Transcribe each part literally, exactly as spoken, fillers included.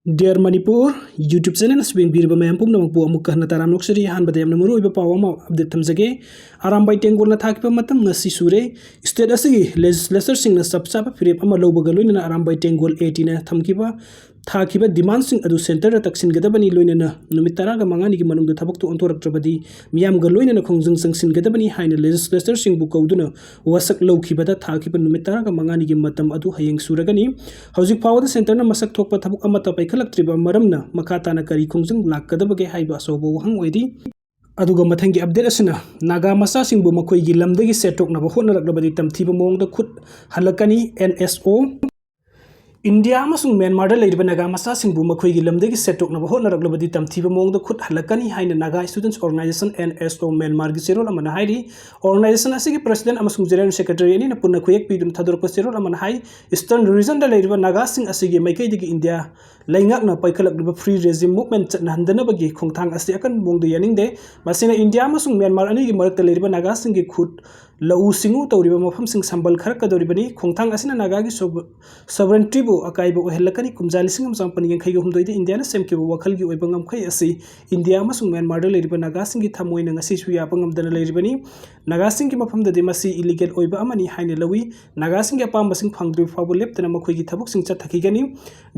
Dear Manipur YouTube channel ꯑꯁꯤ ꯌꯦꯡꯕꯤꯔꯤꯕ ꯃꯌꯥꯝ ꯄꯨꯝꯅꯃꯛꯄꯨ ꯑꯃꯨꯛꯀ ꯍꯟꯅ ꯇꯔꯥꯝꯅ ꯑꯣꯛꯆꯔꯤ꯫ ꯑꯍꯥꯟꯕꯗ ꯌꯥꯝꯅ ꯃꯔꯨꯑꯣꯏꯕ ꯄꯥꯎ ꯑꯃ update ꯊꯝꯖꯒꯦ꯫ ꯑꯔꯥꯝꯕꯥꯏ ꯇꯦꯡꯒꯣꯜꯅ ꯊꯥꯈꯤꯕ ꯃꯇꯝ ꯉꯁꯤ ꯁꯨꯔꯦ꯫ State ꯑꯁꯤꯒꯤ legislatorꯁꯤꯡꯅ ꯆꯞ ꯆꯥꯕ ꯐꯤꯔꯦꯞ ꯑꯃ ꯂꯧꯕꯒ ꯂꯣꯏꯅꯅ ꯑꯔꯥꯝꯕꯥꯏ ꯇꯦꯡꯒꯣꯜ ATꯅ ꯊꯝꯈꯤꯕ, ꯊꯥꯈꯤꯕ demandꯁꯤꯡ ꯑꯗꯨ centreꯗ ꯇꯛꯁꯤꯟꯒꯗꯕꯅꯤ, ꯂꯣꯏꯅꯅ ꯅꯨꯃꯤꯠ ꯇꯔꯥꯒ ꯃꯉꯥꯅꯤꯒꯤ ꯃꯅꯨꯡꯗ ꯊꯕꯛꯇꯨ ꯑꯣꯟꯊꯣꯔꯛꯇ꯭ꯔꯕꯗꯤ ꯃꯤꯌꯥꯝꯒ ꯂꯣꯏꯅꯅ ꯈꯣꯡꯖꯪ ꯆꯪꯁꯤꯟꯒꯗꯕꯅꯤ ꯍꯥꯏꯅ legislatorꯁꯤꯡꯕꯨ ꯀꯧꯗꯨꯅ ꯋꯥꯁꯛ ꯂꯧꯈꯤꯕꯗ ꯊꯥꯈꯤꯕ ꯅꯨꯃꯤꯠ ꯇꯔꯥꯒ ꯃꯉꯥꯅꯤꯒꯤ ꯃꯇꯝ ꯑꯗꯨ ꯍꯌꯦꯡ ꯁꯨꯔꯒꯅꯤ꯫ ꯍꯧꯖꯤꯛ ꯐꯥꯎꯕꯗ centreꯅ ꯃꯁꯛ ꯊꯣꯛꯄ ꯊꯕꯛ ꯑꯃꯠꯇ ꯄꯥꯏꯈꯠꯂꯛꯇ꯭ꯔꯤꯕ ꯃꯔꯝꯅ ꯃꯈꯥ ꯇꯥꯅ ꯀꯔꯤ ꯈꯣꯡꯖꯪ ꯂꯥꯛꯀꯗꯕꯒꯦ ꯍꯥꯏꯕ ꯑꯆꯧꯕ ꯋꯥꯍꯪ ꯑꯣꯏꯔꯤ꯫ ꯑꯗꯨꯒ ꯃꯊꯪꯒꯤ update ꯑꯁꯤꯅ ꯅꯥꯒꯥ ꯃꯆꯥꯁꯤꯡꯕꯨ ꯃꯈꯣꯏꯒꯤ ꯂꯝꯗꯒꯤ ꯁꯦꯠꯇꯣꯛꯅꯕ ꯍꯣꯠꯅꯔꯛꯂꯕꯗꯤ ꯇꯝꯊꯤꯕ ꯃꯑꯣꯡꯗ ꯈꯨꯠ ꯍꯜꯂꯛꯀꯅꯤ, NSO꯫ ꯏꯟꯗꯤꯌꯥ ꯑꯃꯁꯨꯡ ꯃ꯭ꯌꯥꯟꯃꯥꯔꯗ ꯂꯩꯔꯤꯕ ꯅꯥꯒꯥ ꯃꯆꯥꯁꯤꯡꯕꯨ ꯃꯈꯣꯏꯒꯤ ꯂꯝꯗꯒꯤ ꯁꯦꯠꯇꯣꯛꯅꯕ ꯍꯣꯠꯅꯔꯛꯂꯕꯗꯤ ꯇꯝꯊꯤꯕ ꯃꯑꯣꯡꯗ ꯈꯨꯠ ꯍꯜꯂꯛꯀꯅꯤ ꯍꯥꯏꯅ Naga Students Organization, NSO, ꯃ꯭ꯌꯥꯟꯃꯥꯔꯒꯤ ꯆꯦꯔꯣꯜ ꯑꯃꯅ ꯍꯥꯏꯔꯤ꯫ Organization ꯑꯁꯤꯒꯤ president ꯑꯃꯁꯨꯡ general secretary ꯑꯅꯤꯅ ꯄꯨꯟꯅ ꯈꯨꯌꯦꯛ ꯄꯤꯗꯨꯅ ꯊꯥꯗꯣꯔꯛꯄ ꯆꯦꯔꯣꯜ ꯑꯃꯅ ꯍꯥꯏ, Eastern regionꯗ ꯂꯩꯔꯤꯕ ꯅꯥꯒꯥꯁꯤꯡ ꯑꯁꯤꯒꯤ ꯃꯥꯏꯀꯩꯗꯒꯤ ꯏꯟꯗꯤꯌꯥ ꯂꯩꯉꯥꯛꯅ ꯄꯥꯏꯈꯠꯂꯛꯂꯤꯕ free regime movement ꯆꯠꯅꯍꯟꯗꯅꯕꯒꯤ ꯈꯣꯡꯊꯥꯡ ꯑꯁꯤ ꯑꯀꯟꯕ ꯃꯑꯣꯡꯗ ꯌꯥꯅꯤꯡꯗꯦ꯫ ꯃꯁꯤꯅ ꯏꯟꯗꯤꯌꯥ ꯑꯃꯁꯨꯡ ꯃ꯭ꯌꯥꯟꯃꯥꯔ ꯑꯅꯤꯒꯤ ꯃꯔꯛꯇ ꯂꯩꯔꯤꯕ ꯅꯥꯒꯥꯁꯤꯡꯒꯤ ꯈꯨꯠ ꯂꯧꯎ ꯁꯤꯡꯎ ꯇꯧꯔꯤꯕ ꯃꯐꯝꯁꯤꯡ ꯁꯝꯕꯜ ꯈꯔꯀꯗꯧꯔꯤꯕꯅꯤ꯫ ꯈꯣꯡꯊꯥꯡ ꯑꯁꯤꯅ ꯅꯥꯒꯥꯒꯤ sovereigntyꯕꯨ ꯑꯀꯥꯏꯕ ꯑꯣꯏꯍꯜꯂꯛꯀꯅꯤ꯫ ꯀꯨꯝꯖꯥ ꯂꯤꯁꯤꯡ ꯑꯃ ꯆꯥꯃꯥꯄꯟ ꯌꯥꯡꯈꯩꯒ ꯍꯨꯝꯗꯣꯏꯗ ꯏꯟꯗꯤꯌꯥꯅ ꯁꯦꯝꯈꯤꯕ ꯋꯥꯈꯜꯒꯤ ꯑꯣꯏꯕ ꯉꯝꯈꯩ ꯑꯁꯤ ꯏꯟꯗꯤꯌꯥ ꯑꯃꯁꯨꯡ ꯃ꯭ꯌꯥꯟꯃꯥꯔꯗ ꯂꯩꯔꯤꯕ ꯅꯥꯒꯥꯁꯤꯡꯒꯤ ꯊꯃꯣꯏꯅ ꯉꯁꯤꯁꯨ ꯌꯥꯕ ꯉꯝꯗꯅ ꯂꯩꯔꯤꯕꯅꯤ꯫ ꯅꯥꯒꯥꯁꯤꯡꯒꯤ ꯃꯐꯝꯗꯗꯤ ꯃꯁꯤ illegal ꯑꯣꯏꯕ ꯑꯃꯅꯤ ꯍꯥꯏꯅ ꯂꯧꯏ꯫ ꯅꯥꯒꯥꯁꯤꯡꯒꯤ ꯑꯄꯥꯝꯕꯁꯤꯡ ꯐꯪꯗ꯭ꯔꯤꯕ ꯐꯥꯎꯕ ꯂꯦꯞꯇꯅ ꯃꯈꯣꯏꯒꯤ ꯊꯕꯛꯁꯤꯡ ꯆꯠꯊꯈꯤꯒꯅꯤ꯫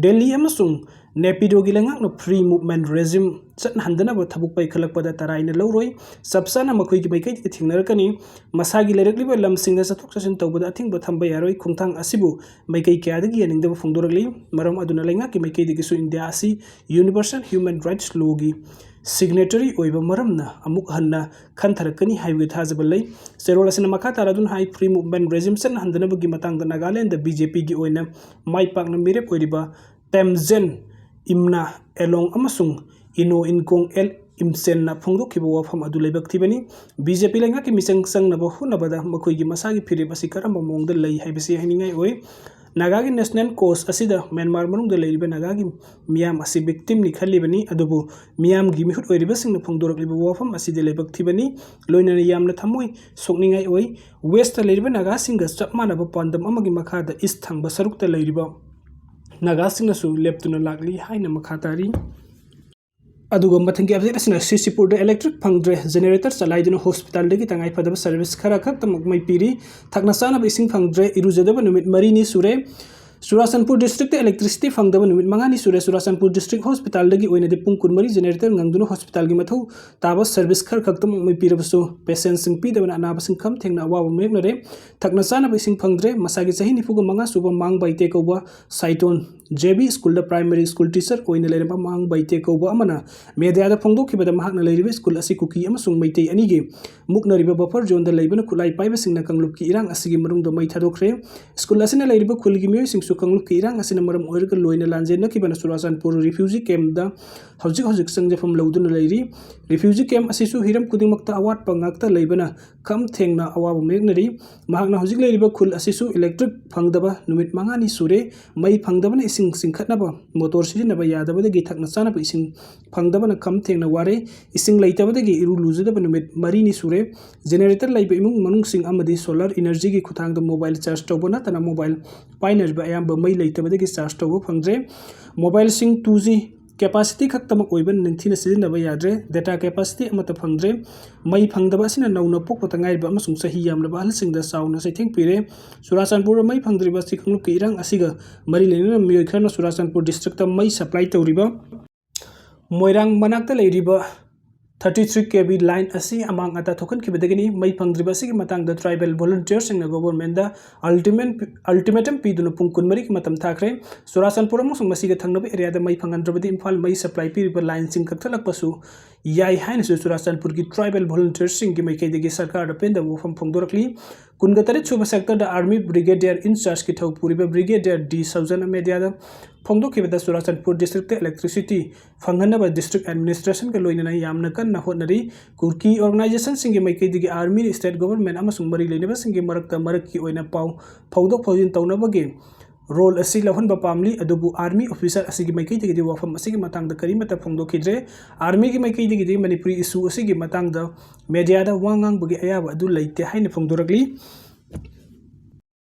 ꯗꯦꯜꯂꯤ ꯑꯃꯁꯨꯡ ꯅꯦꯄꯤꯗꯣꯒꯤ ꯂꯩꯉꯥꯛꯅ free movement regime ꯆꯠꯅꯍꯟꯗꯅꯕ ꯊꯕꯛ ꯄꯥꯏꯈꯠꯂꯛꯄꯗ ꯇꯔꯥꯏꯅ ꯂꯧꯔꯣꯏ꯫ ꯆꯞ ꯆꯥꯅ ꯃꯈꯣꯏꯒꯤ ꯃꯥꯏꯀꯩꯗꯒꯤ ꯊꯦꯡꯅꯔꯛꯀꯅꯤ꯫ ꯃꯁꯥꯒꯤ ꯂꯩꯔꯛꯂꯤꯕ ꯂꯝꯁꯤꯡꯗ ꯆꯠꯊꯣꯛ ꯆꯠꯁꯤꯟ ꯇꯧꯕꯗ ꯑꯊꯤꯡꯕ ꯊꯝꯕ ꯌꯥꯔꯣꯏ꯫ ꯈꯣꯡꯊꯥꯡ ꯑꯁꯤꯕꯨ ꯃꯥꯏꯀꯩ ꯀꯌꯥꯗꯒꯤ ꯌꯥꯅꯤꯡꯗꯕ ꯐꯣꯡꯗꯣꯔꯛꯂꯤ꯫ ꯃꯔꯝ ꯑꯗꯨꯅ ꯂꯩꯉꯥꯛꯀꯤ ꯃꯥꯏꯀꯩꯗꯒꯤꯁꯨ ꯏꯟꯗꯤꯌꯥ ꯑꯁꯤ Universal Human Rights Lawꯒꯤ signatory ꯑꯣꯏꯕ ꯃꯔꯝꯅ ꯑꯃꯨꯛ ꯍꯟꯅ ꯈꯟꯊꯔꯛꯀꯅꯤ ꯍꯥꯏꯕꯒꯤ ꯊꯥꯖꯕ ꯂꯩ꯫ ꯆꯦꯔꯣꯜ ꯑꯁꯤꯅ ꯃꯈꯥ ꯇꯥꯔꯗꯨꯅ ꯍꯥꯏ, free movement regime ꯆꯠꯅꯍꯟꯗꯅꯕꯒꯤ ꯃꯇꯥꯡꯗ ꯅꯥꯒꯥꯂꯦꯟꯗ BJPꯒꯤ ꯑꯣꯏꯅ ꯃꯥꯏ ꯄꯥꯛꯅ ꯃꯤꯔꯦꯞ ꯑꯣꯏꯔꯤꯕ ꯇꯦꯝꯖꯦꯟ ꯏꯝꯅꯥ ꯑꯦꯂꯣꯡ ꯑꯃꯁꯨꯡ ꯏꯅꯣ ꯏꯟꯀꯣꯡ ꯑꯦꯜ ꯏꯝꯆꯦꯟꯅ ꯐꯣꯡꯗꯣꯛꯈꯤꯕ ꯋꯥꯐꯝ ꯑꯗꯨ ꯂꯥꯏꯕꯛ ꯊꯤꯕꯅꯤ꯫ BJP ꯂꯩꯉꯥꯛꯀꯤ ꯃꯤꯆꯪ ꯆꯪꯅꯕ ꯍꯣꯠꯅꯕꯗ ꯃꯈꯣꯏꯒꯤ ꯃꯁꯥꯒꯤ ꯐꯤꯔꯦꯞ ꯑꯁꯤ ꯀꯔꯝꯕ ꯃꯑꯣꯡꯗ ꯂꯩ ꯍꯥꯏꯕꯁꯤ ꯍꯥꯏꯅꯤꯡꯉꯥꯏ ꯑꯣꯏ꯫ ꯅꯥꯒꯥꯒꯤ national cause ꯑꯁꯤꯗ ꯃ꯭ꯌꯥꯟꯃꯥꯔ ꯃꯅꯨꯡꯗ ꯂꯩꯔꯤꯕ ꯅꯥꯒꯥꯒꯤ ꯃꯤꯌꯥꯝ ꯑꯁꯤ victimꯅꯤ ꯈꯜꯂꯤꯕꯅꯤ, ꯑꯗꯨꯕꯨ ꯃꯤꯌꯥꯝꯒꯤ ꯃꯤꯍꯨꯠ ꯑꯣꯏꯔꯤꯕꯁꯤꯡꯅ ꯐꯣꯡꯗꯣꯔꯛꯂꯤꯕ ꯋꯥꯐꯝ ꯑꯁꯤꯗꯤ ꯂꯥꯏꯕꯛ ꯊꯤꯕꯅꯤ, ꯂꯣꯏꯅꯅ ꯌꯥꯝꯅ ꯊꯃꯣꯏ ꯁꯣꯛꯅꯤꯡꯉꯥꯏ ꯑꯣꯏ꯫ Westꯇ ꯂꯩꯔꯤꯕ ꯅꯥꯒꯥꯁꯤꯡꯒ ꯆꯞ ꯃꯥꯟꯅꯕ ꯄꯥꯟꯗꯝ ꯑꯃꯒꯤ ꯃꯈꯥꯗ East ꯊꯪꯕ ꯁꯔꯨꯛꯇ ꯂꯩꯔꯤꯕ ꯅꯥꯒꯥꯁꯤꯡꯅꯁꯨ ꯂꯦꯞꯇꯨꯅ ꯂꯥꯛꯂꯤ ꯍꯥꯏꯅ ꯃꯈꯥ ꯇꯥꯔꯤ꯫ ꯑꯗꯨꯒ ꯃꯊꯪꯒꯤ ꯑꯞꯗꯦꯠ ꯑꯁꯤꯅ ꯁꯤꯁꯤꯄꯨꯔꯗ ꯏꯂꯦꯛꯇ꯭ꯔꯤꯛ ꯐꯪꯗ꯭ꯔꯦ, ꯖꯦꯅꯦꯔꯦꯇꯔ ꯆꯂꯥꯏꯗꯨꯅ ꯍꯣꯁꯄꯤꯇꯥꯜꯗꯒꯤ ꯇꯉꯥꯏ ꯐꯗꯕ ꯁꯔꯚꯤꯁ ꯈꯔ ꯈꯛꯇꯃꯛ ꯃꯩ ꯄꯤꯔꯤ꯫ ꯊꯛꯅ ꯆꯥꯅꯕ ꯏꯁꯤꯡ ꯐꯪꯗ꯭ꯔꯦ, ꯏꯔꯨꯖꯗꯕ ꯅꯨꯃꯤꯠ ꯃꯔꯤꯅꯤ ꯁꯨꯔꯦ꯫ ꯆꯨꯔꯥꯆꯥꯟꯄꯨꯔ ꯗꯤꯁꯇ꯭ꯔꯤꯛꯇ ꯏꯂꯦꯛꯇ꯭ꯔꯤꯁꯤꯇꯤ ꯐꯪꯗꯕ ꯅꯨꯃꯤꯠ ꯃꯉꯥꯅꯤ ꯁꯨꯔꯦ꯫ ꯆꯨꯔꯥꯆꯥꯟꯄꯨꯔ ꯗꯤꯁꯇ꯭ꯔꯤꯛ ꯍꯣꯁꯄꯤꯇꯥꯜꯗꯒꯤ ꯑꯣꯏꯅꯗꯤ ꯄꯨꯡ ꯀꯨꯟꯃꯔꯤ ꯖꯦꯅꯦꯔꯦꯇꯔ ꯉꯪꯗꯨꯅ ꯍꯣꯁꯄꯤꯇꯥꯜꯒꯤ ꯃꯊꯧ ꯇꯥꯕ ꯁꯔꯚꯤꯁ ꯈꯔ ꯈꯛꯇꯃꯛ ꯃꯩ ꯄꯤꯔꯕꯁꯨ, ꯄꯦꯁꯦꯟꯁꯤꯡ ꯄꯤꯗꯕꯅ ꯑꯅꯥꯕꯁꯤꯡ ꯈꯝ ꯊꯦꯡꯅ ꯑꯋꯥꯕ ꯃꯥꯌꯣꯛꯅꯔꯦ꯫ ꯊꯛꯅ ꯆꯥꯅꯕ ꯏꯁꯤꯡ ꯐꯪꯗ꯭ꯔꯦ꯫ ꯃꯁꯥꯒꯤ ꯆꯍꯤ ꯅꯤꯐꯨꯒ ꯃꯉꯥ ꯁꯨꯕ ꯃꯥꯡ ꯕꯥꯏꯇꯦ ꯀꯧꯕ ꯁꯥꯏꯇꯣꯟ ꯖꯦ ꯕꯤ ꯁ꯭ꯀꯨꯜꯗ ꯄ꯭ꯔꯥꯏꯃꯔꯤ ꯁ꯭ꯀꯨꯜ ꯇꯤꯆꯔ ꯑꯣꯏꯅ ꯂꯩꯔꯝꯕ ꯃꯥꯡ ꯕꯥꯏꯇꯦ ꯀꯧꯕ ꯑꯃꯅ ꯃꯦꯗꯤꯌꯥꯗ ꯐꯣꯡꯗꯣꯛꯈꯤꯕꯗ, ꯃꯍꯥꯛꯅ ꯂꯩꯔꯤꯕ ꯁ꯭ꯀꯨꯜ ꯑꯁꯤ ꯀꯨꯀꯤ ꯑꯃꯁꯨꯡ ꯃꯩꯇꯩ ꯑꯅꯤꯒꯤ ꯃꯨꯛꯅꯔꯤꯕ ꯕꯐꯔ ꯖꯣꯟꯗ ꯂꯩꯕꯅ, ꯈꯨꯠꯂꯥꯏ ꯄꯥꯏꯕꯁꯤꯡꯅ ꯀꯥꯡꯂꯨꯞꯀꯤ ꯏꯔꯥꯡ ꯑꯁꯤꯒꯤ ꯃꯅꯨꯡꯗ ꯃꯩ ꯊꯥꯗꯣꯛꯈ꯭ꯔꯦ꯫ ꯁ꯭ꯀꯨꯜ ꯑꯁꯤꯅ ꯂꯩꯔꯤꯕ ꯈꯨꯜꯒꯤ ꯃꯤꯑꯣꯏꯁꯤꯡꯁꯨ ꯀꯥꯡꯂꯨꯞꯀꯤ ꯏꯔꯥꯡ ꯑꯁꯤꯅ ꯃꯔꯝ ꯑꯣꯏꯔꯒ ꯂꯣꯏꯅ ꯂꯥꯟꯖꯦꯟꯅꯈꯤꯕꯅ ꯆꯨꯔꯥꯆꯥꯟꯄꯨꯔ ꯔꯤꯐ꯭ꯌꯨꯖꯤ ꯀꯦꯝꯞꯗ ꯍꯧꯖꯤꯛ ꯍꯧꯖꯤꯛ ꯆꯪꯖꯐꯝ ꯂꯧꯗꯨꯅ ꯂꯩꯔꯤ꯫ ꯔꯤꯐ꯭ꯌꯨꯖꯤ ꯀꯦꯝꯞ ꯑꯁꯤꯁꯨ ꯍꯤꯔꯝ ꯈꯨꯗꯤꯡꯃꯛꯇ ꯑꯋꯥꯠꯄ ꯉꯥꯛꯇ ꯂꯩꯕꯅ ꯈꯝ ꯊꯦꯡꯅ ꯑꯋꯥꯕ ꯃꯥꯌꯣꯛꯅꯔꯤ꯫ ꯃꯍꯥꯛꯅ ꯍꯧꯖꯤꯛ ꯂꯩꯔꯤꯕ ꯈꯨꯜ ꯑꯁꯤꯁꯨ ꯏꯂꯦꯛꯇ꯭ꯔꯤꯛ ꯐꯪꯗꯕ ꯅꯨꯃꯤꯠ ꯃꯉꯥꯅꯤ ꯁꯨꯔꯦ꯫ ꯃꯩ ꯐꯪꯗꯕꯅ ꯏꯁꯤꯡ ꯆꯤꯡꯈꯠꯅꯕ ꯃꯣꯇꯣꯔ ꯁꯤꯖꯤꯟꯅꯕ ꯌꯥꯗꯕꯗꯒꯤ ꯊꯛꯅ ꯆꯥꯅꯕ ꯏꯁꯤꯡ ꯐꯪꯗꯕꯅ ꯈꯝ ꯊꯦꯡꯅ ꯋꯥꯔꯦ꯫ ꯏꯁꯤꯡ ꯂꯩꯇꯕꯗꯒꯤ ꯏꯔꯨ ꯂꯨꯖꯗꯕ ꯅꯨꯃꯤꯠ ꯃꯔꯤꯅꯤ ꯁꯨꯔꯦ꯫ ꯖꯦꯅꯦꯔꯦꯇꯔ ꯂꯩꯕ ꯏꯃꯨꯡ ꯃꯅꯨꯡꯁꯤꯡ ꯑꯃꯗꯤ ꯁꯣꯂꯔ ꯏꯅꯔꯖꯤꯒꯤ ꯈꯨꯠꯊꯥꯡꯗ ꯃꯣꯕꯥꯏꯜ ꯆꯥꯔꯖ ꯇꯧꯕ ꯅꯠꯇꯅ ꯃꯣꯕꯥꯏꯜ ꯄꯥꯏꯅꯔꯤꯕ ꯑꯌꯥꯝꯕ ꯃꯩ ꯂꯩꯇꯕꯗꯒꯤ ꯆꯥꯔꯖ ꯇꯧꯕ ꯐꯪꯗ꯭ꯔꯦ꯫ ꯃꯣꯕꯥꯏꯜꯁꯤꯡ ꯇꯨ ꯖꯤ ꯀꯦꯄꯥꯁꯤꯇꯤ ꯈꯛꯇꯃꯛ ꯑꯣꯏꯕꯅ ꯅꯤꯡꯊꯤꯅ ꯁꯤꯖꯤꯟꯅꯕ ꯌꯥꯗ꯭ꯔꯦ꯫ ꯗꯦꯇꯥ ꯀꯦꯄꯥꯁꯤꯇꯤ ꯑꯃꯠꯇ ꯐꯪꯗ꯭ꯔꯦ꯫ ꯃꯩ ꯐꯪꯗꯕ ꯑꯁꯤꯅ ꯅꯧꯅ ꯄꯣꯛꯄꯇ ꯉꯥꯏꯔꯤꯕ ꯑꯃꯁꯨꯡ ꯆꯍꯤ ꯌꯥꯝꯂꯕ ꯑꯍꯜꯁꯤꯡꯗ ꯆꯥꯎꯅ ꯆꯩꯊꯦꯡ ꯄꯤꯔꯦ꯫ ꯆꯨꯔꯥꯆꯥꯟꯄꯨꯔꯗ ꯃꯩ ꯐꯪꯗ꯭ꯔꯤꯕ ꯑꯁꯤ ꯀꯥꯡꯂꯨꯞꯀꯤ ꯏꯔꯥꯡ ꯑꯁꯤꯒ ꯃꯔꯤ ꯂꯩꯅꯅ ꯃꯤꯑꯣꯏ ꯈꯔꯅ ꯆꯨꯔꯥꯆꯥꯟꯄꯨꯔ ꯗꯤꯁꯇ꯭ꯔꯤꯛꯇ ꯃꯩ ꯁꯄ꯭ꯂꯥꯏ ꯇꯧꯔꯤꯕ ꯃꯣꯏꯔꯥꯡ ꯃꯅꯥꯛꯇ ꯂꯩꯔꯤꯕ ꯊꯥꯔꯇꯤ ꯊ꯭ꯔꯤ ꯀꯦ ꯚꯤ ꯂꯥꯏꯟ ꯑꯁꯤ ꯑꯃꯥꯡ ꯑꯇꯥ ꯊꯣꯛꯍꯟꯈꯤꯕꯗꯒꯤꯅꯤ꯫ ꯃꯩ ꯐꯪꯗ꯭ꯔꯤꯕ ꯑꯁꯤꯒꯤ ꯃꯇꯥꯡꯗ ꯇ꯭ꯔꯥꯏꯕꯦꯜ ꯚꯣꯂꯨꯟꯇꯤꯌꯔꯁꯤꯡꯅ ꯒꯣꯚꯔꯟꯃꯦꯟꯠꯗ ꯑꯜꯇꯤꯃꯦꯟ-, ꯑꯜꯇꯤꯃꯦꯇꯝ ꯄꯤꯗꯨꯅ ꯄꯨꯡ ꯀꯨꯟꯃꯔꯤꯒꯤ ꯃꯇꯝ ꯊꯥꯈ꯭ꯔꯦ꯫ ꯆꯨꯔꯥꯆꯥꯟꯄꯨꯔ ꯑꯃꯁꯨꯡ ꯃꯁꯤꯒ ꯊꯪꯅꯕ ꯑꯦꯔꯤꯌꯥꯗ ꯃꯩ ꯐꯪꯍꯟꯗ꯭ꯔꯕꯗꯤ ꯏꯝꯐꯥꯜ ꯃꯩ ꯁꯄ꯭ꯂꯥꯏ ꯄꯤꯔꯤꯕ ꯂꯥꯏꯟꯁꯤꯡ ꯀꯛꯊꯠꯂꯛꯄꯁꯨ ꯌꯥꯏ ꯍꯥꯏꯅꯁꯨ ꯆꯨꯔꯥꯆꯥꯟꯄꯨꯔꯒꯤ ꯇ꯭ꯔꯥꯏꯕꯦꯜ ꯚꯣꯂꯨꯟꯇꯤꯌꯔꯁꯤꯡꯒꯤ ꯃꯥꯏꯀꯩꯗꯒꯤ ꯁꯔꯀꯥꯔꯗ ꯄꯦꯟꯗꯕ ꯋꯥꯐꯝ ꯐꯣꯡꯗꯣꯔꯛꯂꯤ꯫ ꯀꯨꯟꯒ ꯇꯔꯦꯠ ꯁꯨꯕ ꯁꯦꯛꯇꯔꯗ ꯑꯥꯔꯃꯤ ꯕ꯭ꯔꯤꯒꯦꯗꯤꯌꯔ ꯏꯟꯆꯥꯔꯖꯀꯤ ꯊꯧ ꯄꯨꯔꯤꯕ ꯕ꯭ꯔꯤꯒꯦꯗꯤꯌꯔ ꯗꯤ ꯁꯧꯖꯟ ꯃꯦꯗꯤꯌꯥꯗ ꯐꯣꯡꯗꯣꯛꯈꯤꯕꯗ, ꯆꯨꯔꯥꯆꯥꯟꯄꯨꯔ ꯗꯤꯁꯇ꯭ꯔꯤꯛꯇ ꯏꯂꯦꯛꯇ꯭ꯔꯤꯁꯤꯇꯤ ꯐꯪꯍꯟꯅꯕ ꯗꯤꯁꯇ꯭ꯔꯤꯛ ꯑꯦꯗꯃꯤꯅꯤꯁꯇ꯭ꯔꯦꯁꯟꯒ ꯂꯣꯏꯅꯅ ꯌꯥꯝꯅ ꯀꯟꯅ ꯍꯣꯠꯅꯔꯤ꯫ ꯀꯨꯀꯤ ꯑꯣꯔꯒꯅꯥꯏꯖꯦꯁꯟꯁꯤꯡꯒꯤ ꯃꯥꯏꯀꯩꯗꯒꯤ ꯑꯥꯔꯃꯤ, ꯁ꯭ꯇꯦꯠ ꯒꯣꯚꯔꯟꯃꯦꯟꯠ ꯑꯃꯁꯨꯡ ꯃꯔꯤ ꯂꯩꯅꯕꯁꯤꯡꯒꯤ ꯃꯔꯛꯇ ꯃꯔꯛꯀꯤ ꯑꯣꯏꯅ ꯄꯥꯎ ꯐꯥꯎꯗꯣꯛ ꯐꯥꯎꯖꯤꯟ ꯇꯧꯅꯕꯒꯤ ꯔꯣꯜ ꯑꯁꯤ ꯂꯧꯍꯟꯕ ꯄꯥꯝꯂꯤ, ꯑꯗꯨꯕꯨ ꯑꯥꯔꯃꯤ ꯑꯣꯐꯤꯁꯥꯔ ꯑꯁꯤꯒꯤ ꯃꯥꯏꯀꯩꯗꯒꯤꯗꯤ ꯋꯥꯐꯝ ꯑꯁꯤꯒꯤ ꯃꯇꯥꯡꯗ ꯀꯔꯤꯃꯠꯇ ꯐꯣꯡꯗꯣꯛꯈꯤꯗ꯭ꯔꯦ꯫ ꯑꯥꯔꯃꯤꯒꯤ ꯃꯥꯏꯀꯩꯗꯒꯤꯗꯤ ꯃꯅꯤꯄꯨꯔꯤ ꯏꯁꯨ ꯑꯁꯤꯒꯤ ꯃꯇꯥꯡꯗ ꯃꯦꯗꯤꯌꯥꯗ ꯋꯥ ꯉꯥꯡꯕꯒꯤ ꯑꯌꯥꯕ ꯑꯗꯨ ꯂꯩꯇꯦ ꯍꯥꯏꯅ ꯐꯣꯡꯗꯣꯔꯛꯂꯤ꯫